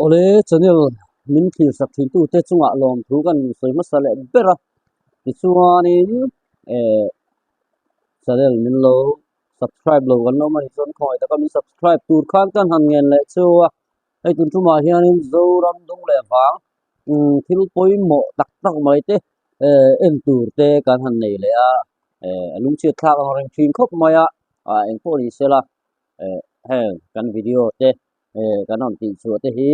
Awle channel min thlir sak thin tute chungah lawmthu kan sawi hmasa leh ber a tichuanin eh channel min lo subscribe lo kan lo awm a nih chuan khawngaih taka min subscribe tur khan kan han ngen leh chu a hei tun tumah hianin Zoram dung leh vang umm thil pawimawh tak tak mai te eh en tur te kan han nei leh a eh a lungchhiat thlak ang reng thin khawp mai a ah engpawh ni sela eh heng kan video te eh kan rawn tih chhuah te hi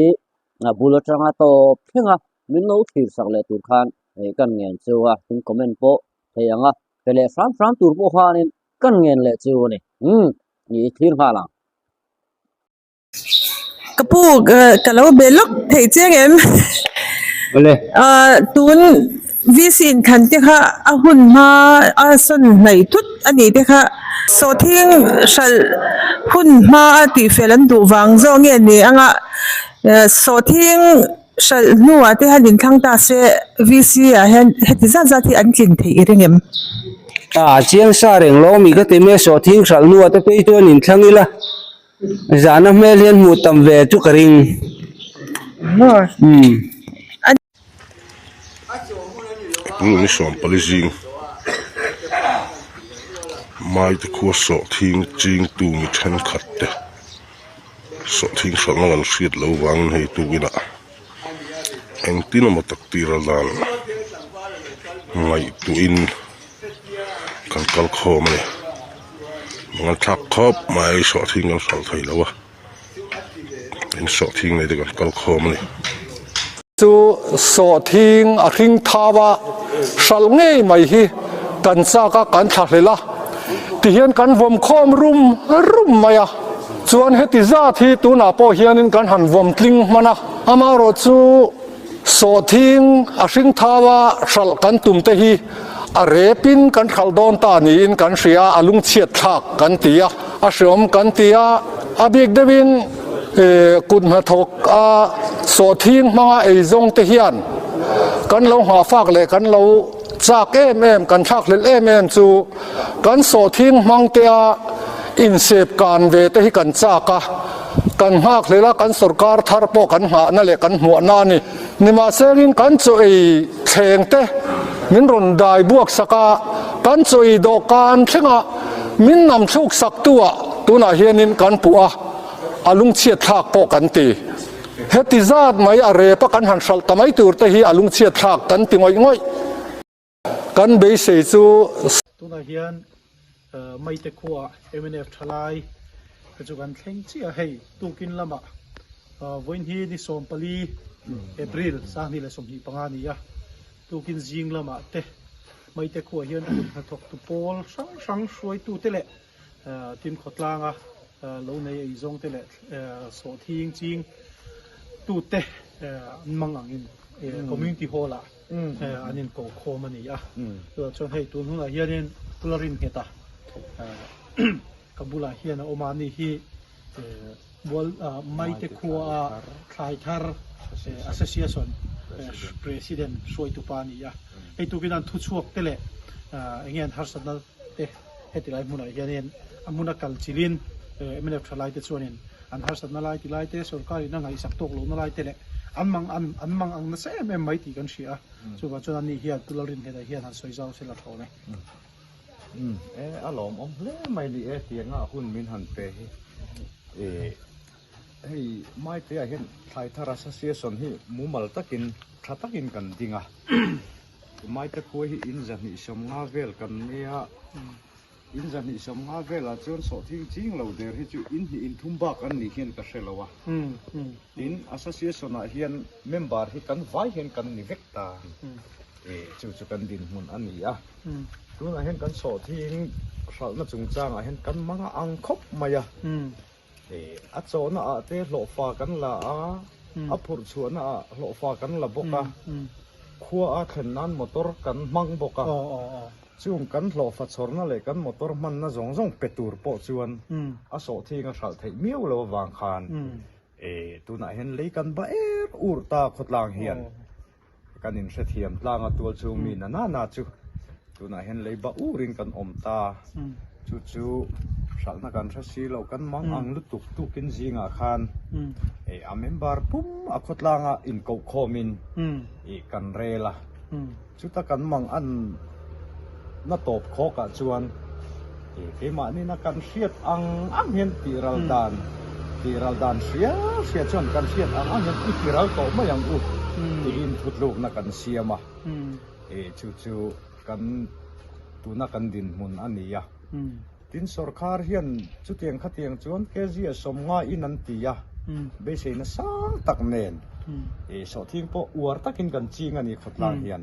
a bul atanga tawp thleng a min lo thlir sak leh tur khan eh kan ngen chu a tin comment pawh thei ang a pe leh hram hram tur pawh khanin kan ngen leh chu a ni umm ni i thlir nghal ang. Ka pu ka lo be lawk theih chiang em? Awle. Ah tun VC inthlan te kha a hun hma a sawn hnaih thut a nih te kha sawhthing hralh hun hma a tihfel an duh vang zawk nge ni anga sawhthing hralh hnuah te hian inthlang ta se VC ah hian heti zat zat hi an tlin theih i ring em? Ah chiang sa reng lo ami ka ti mai a sawhthing hralh hnuah te phei chuan inthlang ila. Zahna hmel hian hmuh tam ve chu ka ring. Umm. Ni sawmpali zing Maite khua sawhthing chingtu mi thenkhat te sawhthing hralhna kan hriat loh vangin hei tukinah engtin emaw tak tir a dan ngaihtuahin kan kal khawm a ni. Mangan thlak khawp mai sawhthing kan hralh thei lo a in sawhthing nei te kan kal khawm a ni. Chu sawhthing a hring thau a hralh ngei mai hi kan chak a kan thlahlel a tihian kan vawm khawm rum rum mai a chuan heti zat hi tunah pawh hianin kan han vawm tling hman a amaherawh chu Sawhthing a hring thau a hralh kan tum te hi a repin kan hralh dawn ta niin kan hria a, a lungchhiat thlak kan ti a, a hreawm kan ti a, a bik deuhin kut hnathawk a sawhthing hmanga eizawng te hian kan lo nghahfak leh kan lo chak em em, kan thlakhlelh em em chu kan sawhthing hmang te a insep kan ve te hi kan chak a. Kan nghakhlel a, kan sorkar thar pawh kan nghahna leh kan hmuahna a ni. Nimahsengin kan chaw ei thleng te min rawn dai buak sak a, kan chaw ei dawhkan thlenga min nam thluk sak tu ah tunah hianin kan puh a, a lungchhiat thlak pawh kan ti. Heti zat mai a rep a kan han hralh ta mai tur te hi a lungchhiat thlak kan ti ngawih ngawih. Kan beisei chu. Tunah hian Maite khuaah mnf thalai te chu kan thleng chiah a, hei tukin lamah vawiin hi ni 14 April 2025 a ni a, tukin zing lamah te Maite khuaah hian kut hnathawktu pawl hrang hrang hruaitute leh tin khawtlanga lo nei eizawng te leh sawhthing ching tute an mang angin community hall ah an in ko khawm a ni a chuvang chuan hei tun hunah hianin Pula Rinnghet a ka bulah hian a awm a ni hi Mual Maite khua a thlai thar association president hruaitu pa a ni a hei tukin an thuchhuak te leh enge an harsatna te heti lai hmunah hianin a hmuna kal chilhin mnf thalai te chuanin an harsatna lai ti lai te sorkar in a ngaihsak tawk lohna lai te leh an mang an an mang ang nasa em em mai tih kan hria a chuvang chuan ani hian Pu Lalrinheta hian han sawi zau se la thawn e. Umm e a lawmawm hle mai ni e tianga hun min han pe hi e hei Maite ah hian Thlai Thar Association hi mumal takin tha takin kan ding a. Maite khua hi in zahnih sawmnga vel kan nia, in zahnih sawmnga velah chuan sawhthing ching lo der hi chu in hnih in thum bak an nih hian ka hre lo a. Tin, association ah hian member hi kan vai hian kan ni vek ta, e chu chu kan dinhmun a ni a. Tunah hian kan sawhthing hralhna chungchangah hian kan mang a ang khawp mai a. A chawhna ah te hlawhfa kan la a, a phurh chhuahna ah hlawhfa kan la bawk a, khua a thlen nan motor kan hmang bawk a, chung kan hlawhfa chhawrna leh kan motor hmanna zawng zawng pe tur pawh chuan a sawhthing a hralh theih miau lo avang khan tunah hian lei kan ba er ur ta khawtlang hian. Kan inhrethiam tlang a tual chhung mi na na na chu tunah hian leiba urin kan awm ta. Chu chu hralhna kan hre si lo, kan mang ang lutuk tukin zingah khan a member pum a khawtlanga inkohkhawmin kan rel a. Chuta kan mang an na tawp khawkah chuan keimahnin a kan hriat ang ang hian tihral dan tihral dan hria hria chuan kan hriat ang ang hian i tiral tawh mai ang u tiin thutlukna kan siam a. Chu chu kan tuna kan dinhmun a ni a. Tin sorkar hian chutiang khatiang chuan kg a 50 in an ti a, beiseina sang tak nen sawhthing pawh uar takin kan ching a ni khawtlang hian.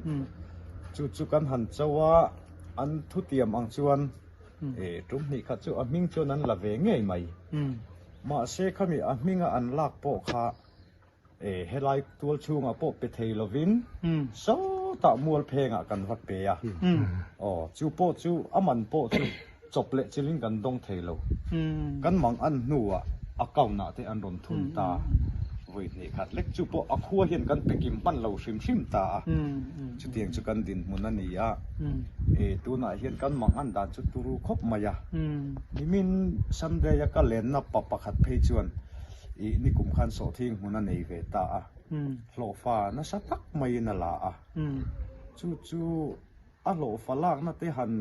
Chu chu kan han cho a, an thutiam ang chuan tum hnih khat chu a hming chuan an la ve ngei mai. Mahse khami a hminga an lak pawh kha Helai tual chhungah pawh pe thei lovin sawtah mual phengah kan va pe a, aw chu pawh chu a man pawh chu chawp leh chilhin kan dawng thei lo, kan mang an hnuah account ah te an rawn thun ta, vawi hnih khat lek chu pawh a khua hian kan pe kim hman lo hrim hrim ta a, chutiang chu kan dinhmun a ni a, tunah hian kan mang an dan chu turu khawp mai a, nimin Sunday a ka lenna pa pakhat phei chuan. Ih nikum khan sawhthing hmun a nei ve ta a, hlawhfa nasa tak maiin a la a. Chu chu a hlawhfa lakna te han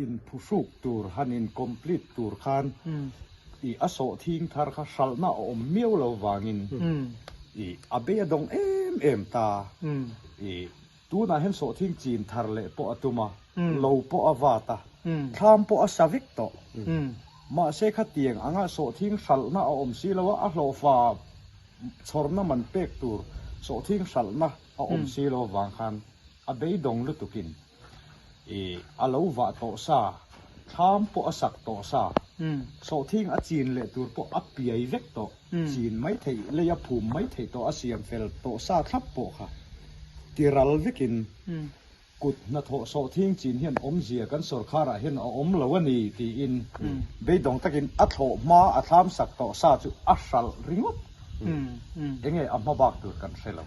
inphuhruk tur, han in complete tur khan ih a sawhthing thar kha hralhna a awm miau lo vangin ih a bei a dawng em em ta. Ih tunah hian sawhthing chin thar leh pawh a tum a, lo pawh a vat a, thlam pawh a sa vek tawh. Mahse khatiang anga sawhthing hralhna a awm si lo a, a hlawhfa chhawrna man pek tur sawhthing hralhna a awm si lo avang khan a beidawng lutukin ih a lo vah tawh sa, thlam pawh a sak tawh sa, sawhthing a chin leh tur pawh a piai vek tawh, chin mai theih, lei a phum mai theih tawh, a siam fel tawh sa thlap pawh kha tiral vekin Kut hnathawh sawhthing chin hian awmzia kan sawrkharah hian a awm lo a ni tiin beidawng takin a thlawh hma a thlam sak tawh sa chu a hralh ringawt. Enge a hma bak tur kan hre lo.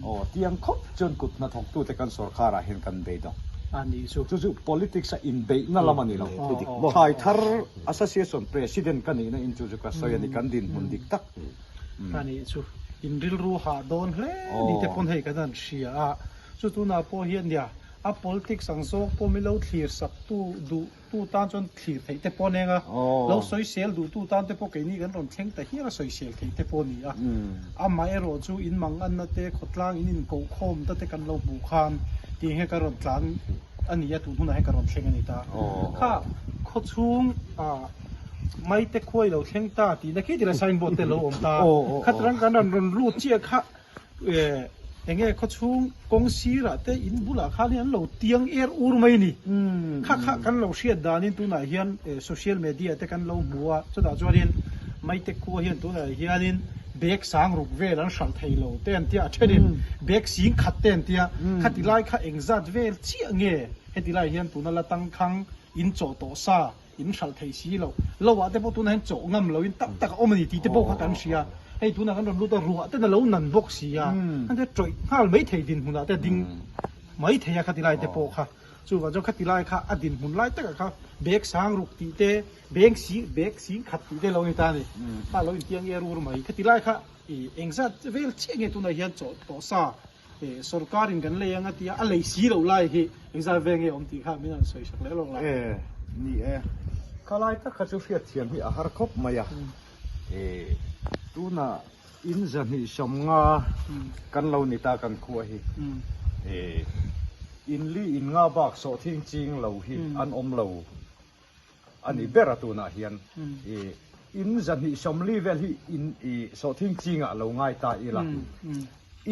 Aw tiang khawp chuan kut hnathawktute kan sawrkharah hian kan beidawng. Chu chu politics a inbeihna lam a ni lo. Thlai thar Association President ka nihna in chu chu ka sawi a ni kan dinhmun dik tak. Ka nih chu in rilru hah dawn hle ni te pawn hei kan han hria a. Chu tunah pawh hian nia a politics ang zawk pawh mi lo thlir sak tu duh tu tan chuan thlir theih te pawh a neng a, lo sawisel duh tu tan te pawh keini kan rawn thleng ta hial a sawisel theih te pawh a ni a. Amaherawh chu in mang anna te khawtlang in inkoh khawm ta te kan lo hmuh khan tih hi ka rawn tlan a ni a tun hunah hian ka rawn thleng a ni ta. Kha khawchhung ah Maite khuai lo thleng ta tihna khi tila signboard te lo awm ta. Khatrang kan rawn rawn lut chiah kha Enge khawchhung kawng sirah te in bulah khan hian an lo tiang er ur mai a ni. Kha kha kan lo hriat danin tunah hian social media te kan lo hmu a, chutah chuanin Maite khua hian tunah hianin bag sang ruk vel an hralh thei lo te an tia, a thenin bag sing khat te an tia, khati lai kha engzat vel chiah nge heti lai hian tuna la tangkhang in chawh tawh sa In hralh thei si lo. Lo ah te pawh tunah hian chawh ngam lo in tak tak a awm a ni tih te pawh kha kan hria. Hei tunah kan rawn lut a, ruah ten a lo nan bawk si a, an te tawih nghal mai thei dinhmunah te a ding mai thei a khati lai te pawh kha. Chuvang chuan khati lai kha a dinhmun lai takah kha bag sang ruk tih te, beng si bag sing khat tih te lo ni ta a ni. Kha a lo intiang er ur mai. Khati lai kha ih engzat vel chiah nge tunah hian chawh tawh sa Sorkar in kan lei anga tia a lei si loh lai hi engzat vel nge awm tih kha min han sawi sak leh lawk la. E, ni e. Kha lai tak kha chu hriatthiam hi a har khawp mai a. E, tunah in 250 kan lo ni ta kan khua hi. E, in li in nga bak sawhthing ching lo hi an awm lo. A ni ber a tunah hian i in 240 vel hi in i sawhthing chingah lo ngai ta ila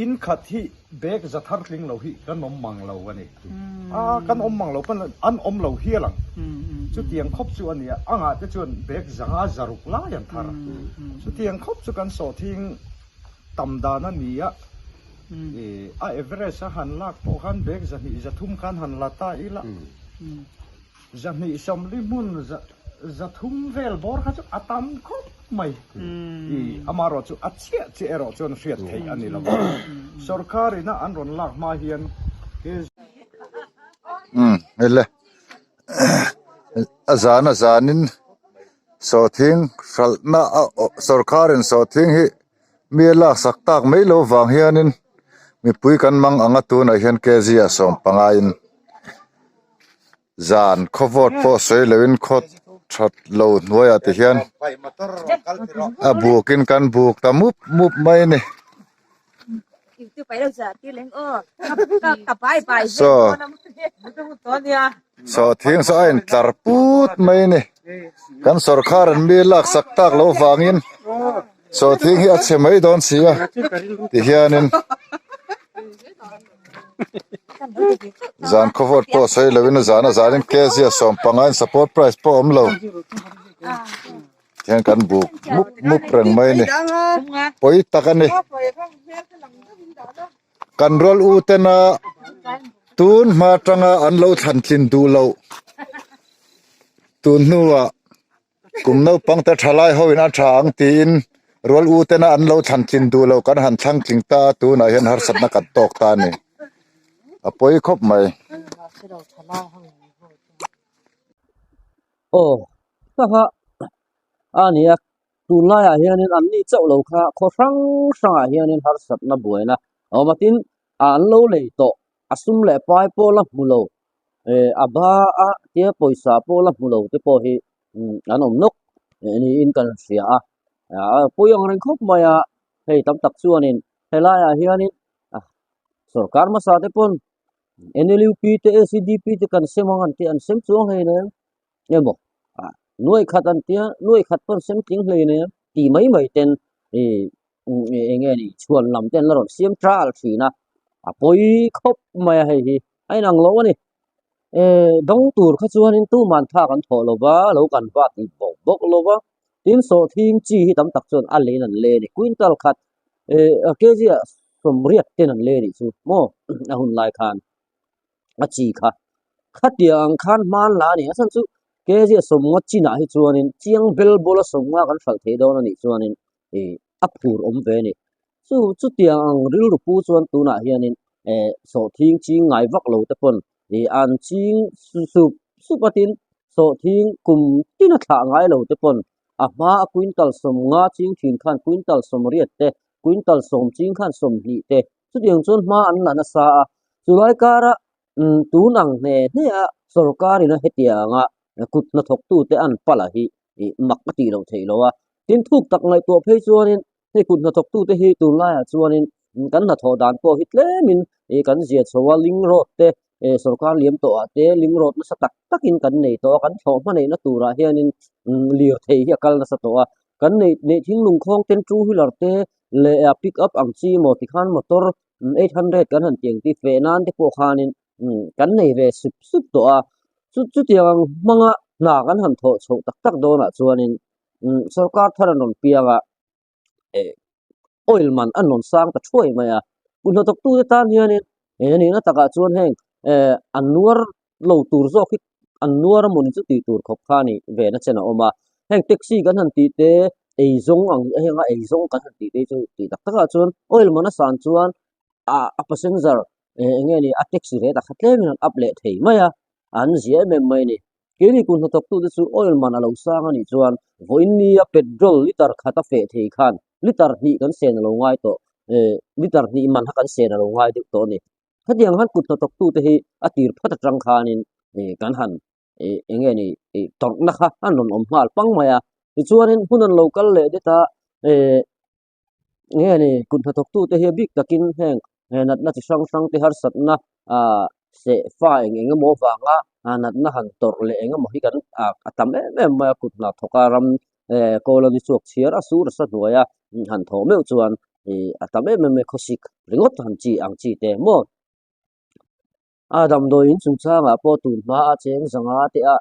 in khat hi bag za thar tling lo hi kan awm mang lo a ni a kan awm mang lo pawn an awm lo hial ang chutiang khawp chu a ni a angah te chuan bag zanga zaruk lai an thar a chutiang khawp chu kan sawhthing tam dan a ni a i a average a han lak pawh khan bag 2 3 khan han la ta ila. 240 hmun 300 vel bawr kha chu a tam khawp mai. I amaherawh chu a chiah chiah erawh chuan hriat theih a ni lo va. Sorkar ina an rawn lak hma hian he. Umm hei le. A zan a zanin sawhthing hralhna a sawrkharin sawhthing hi mi a laksak tak mai lo vang hianin mipui kan mang ang a tunah hian kg ah sawmpanga in zan khaw vawt pawh sawi loin khaw that lo hnuaiah ti hian a bukin kan buk ta mup mup mai a ni. Saw sawhthing saw a intlar put mai a ni kan sawrkhar an mi laksak tak loh vangin sawhthing hi a chhe mai dawn si a tihianin zan khawvawt pawh sawi loin a zan a zanin kg a sawmpanga in support price pawh a awm lo hian kan buk mup mup reng mai a ni pawi tak a ni kan rual u tena tun hma atanga an lo thlan tlin duh loh tun hnuah kum naupang te thalai ho in a tha ang tiin rual u tena an lo thlan tlin duh loh kan han thlang tling ta a tunah hian harsatna kan tawk ta a ni a pawi khawp mai. Aw haha a nia tunlaiah hianin an ni chauh lo kha khaw hrang hrangah hianin harsatna buaina a awm a tin an lo lei tawh a sum leh pai pawh la hmu lo eh a ba a tia pawisa pawh la hmu lo te pawh hi an awm nawk niin kan hria a a pawi ang reng khawp mai a hei tam tak chuanin helaiah hianin sorkar hmasa te pawn NLUP te ACDP te kan sem ang an tih an sem chuang hleinem emaw ah nuai khat an tia nuai khat pawn sem tling hleinem tih mai mai ten ih eng nge ni chhuan lam te an la rawn siam tal thin a a pawi khawp mai a hei hi a inang lo a ni eh dawng tur kha chuanin tuman thak an thawh lo va lo kan bat bawk bawk lo va tin sawhthing chi hi tam tak chuan a leiin an lei a ni quintal khat eh kg ah sawmriat ten an lei a nih chu maw a hun lai khan a chi kha khatiang ang khan hman la a ni a chhan chu kg ah sawmnga chinah hi chuanin chiang bel bawla sawmnga kan hralh theih dawn a nih chuanin ih a phur awm ve a ni chu chutiang ang rilru pu chuan tunah hianin eh sawhthing ching ngai vak lo te pawn ih an ching sup sup a tin sawhthing kum tin a thlah ngai lo te pawn A hma a quintal 50 ching thin khan quintal 80 te, quintal 10 ching khan 20 te, chutiang chuan hma an la nasa a. Chulai kara tun ang hne hne a sorkarin a hetianga kut hnathawktute an pala hi mak a tih loh theih lo a. Tin thuk tak ngaihtuah phei chuanin hei kut hnathawktute hi tunlaiah chuanin kan hnathawh dan pawh hi tlemin kan zia chho a, ling road te sorkar liam tawh ah te ling road nasa tak takin kan nei tawh a, kan thlawh hma neihna turah hianin lirthei hi a kal nasa tawh a, kan neih neih thinglung khawng ten two wheeler te leh pick up ang chi maw tikhan motor 800 kan han tih ang tih feh nan te pawh khanin kan nei ve sup sup tawh a, chu chutiang ang hmanga hna kan han thawh chhoh tak tak dawnah chuanin sorkar thar an rawn piang a. eh oil man a rawn sang ta thuai mai a kut hnathawktute tan hianin he nihna takah chuan heng eh an nuar lo tur zawk hi an nuar a mawni chu tih tur khawp kha a nih ve na chen a awm a heng taxi kan han tih te eizawng ang heng a eizawng kan han tih te chu tih tak takah chuan oil man a san chuan ah a passenger eh eng nge ni a taxi rate a kha tlemin an up leh thei mai a an zia em em mai a ni. Keini kut hnathawktute chu oil man a lo sang a nih chuan vawiin nia petrol litre khat a feh thei khan litre hnih kan sen a lo ngai tawh, eh litre hnih man kha kan sen a lo ngai deuh tawh a ni. Hetiang han kut hnathawktute hi a tir phat atang khanin eh kan han eh eng nge ni eh tawrhna kha an rawn awm nghal pang mai a. Tichuanin hun an lo kal leh det a eh nge ni kut hnathawktute hi a bik takin heng natna chi hrang hrang te harsatna ah seh fa eng eng emaw avanga natna han tawrh leh eng emaw hi kan ah a tam em em mai a kut hna thawk a ram eh kawl a ni chhuak chhiar a sur a hnuai a han thawh meuh chuan ih a tam em em mai khawsik ringawt han chi ang chi te maw. A damdawi in chungchangah pawh tun hma a cheng zanga te a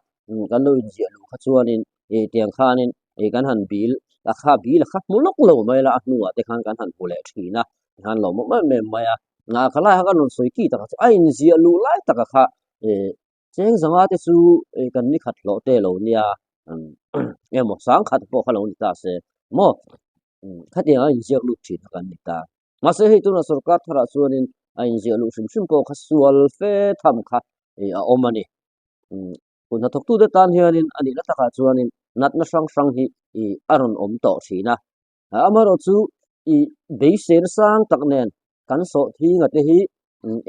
kan lo inziah luh kha chuanin ih tiang khanin ih kan han bil a kha bil a kha hmu lawk lo mai la a hnuah te khan kan han hmu leh thin a tikhan lo mawm em em mai a nghah kha lai kha kan rawn sawi ki takah chu a inziah luh lai taka kha ih cheng zanga te chu ih kan ni khat hlawh te lo nia emaw sangkhat pawh kha lo ni ta se maw khatiang a inziak lut thin kha kan ni ta. Mahse hei tunah sorkar tharah chuanin a inziah luh hrim hrim pawh kha sual fe tham kha ih a awm a ni. Kut hnathawktute tan hianin a nihna takah chuanin natna hrang hrang hi ih a rawn awm tawh thin a. Amaherawh chu ih beiseina sang tak nen kan sawhthinga te hi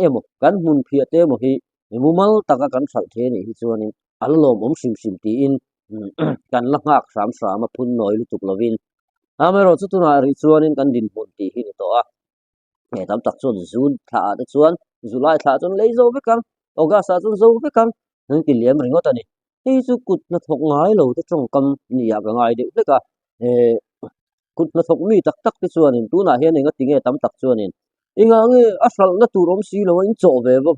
emaw kan hmun phiah te emaw hi mumal taka kan hralh thei anih hi chuanin a la lawmawm hrim hrim tiin kan la nghak hram hram a phun nawi lutuk lovin. Amaherawh chu tunah rih chuanin kan dinhmun tih hi ni tawh a. Hei tam tak chuan June thla ah te chuan July thla ah chuan lei zo vek ang August ah chuan zo vek ang an ti liam ringawt a ni. Hei chu kut hnathawk ngai lo te tawngkam nia ka ngai deuh hlek a eh kut hnathawk mi tak tak te chuanin tunah hian enga tinge tam tak chuanin engah nge a hralhna tur awm si lo a in chawh ve bawk a.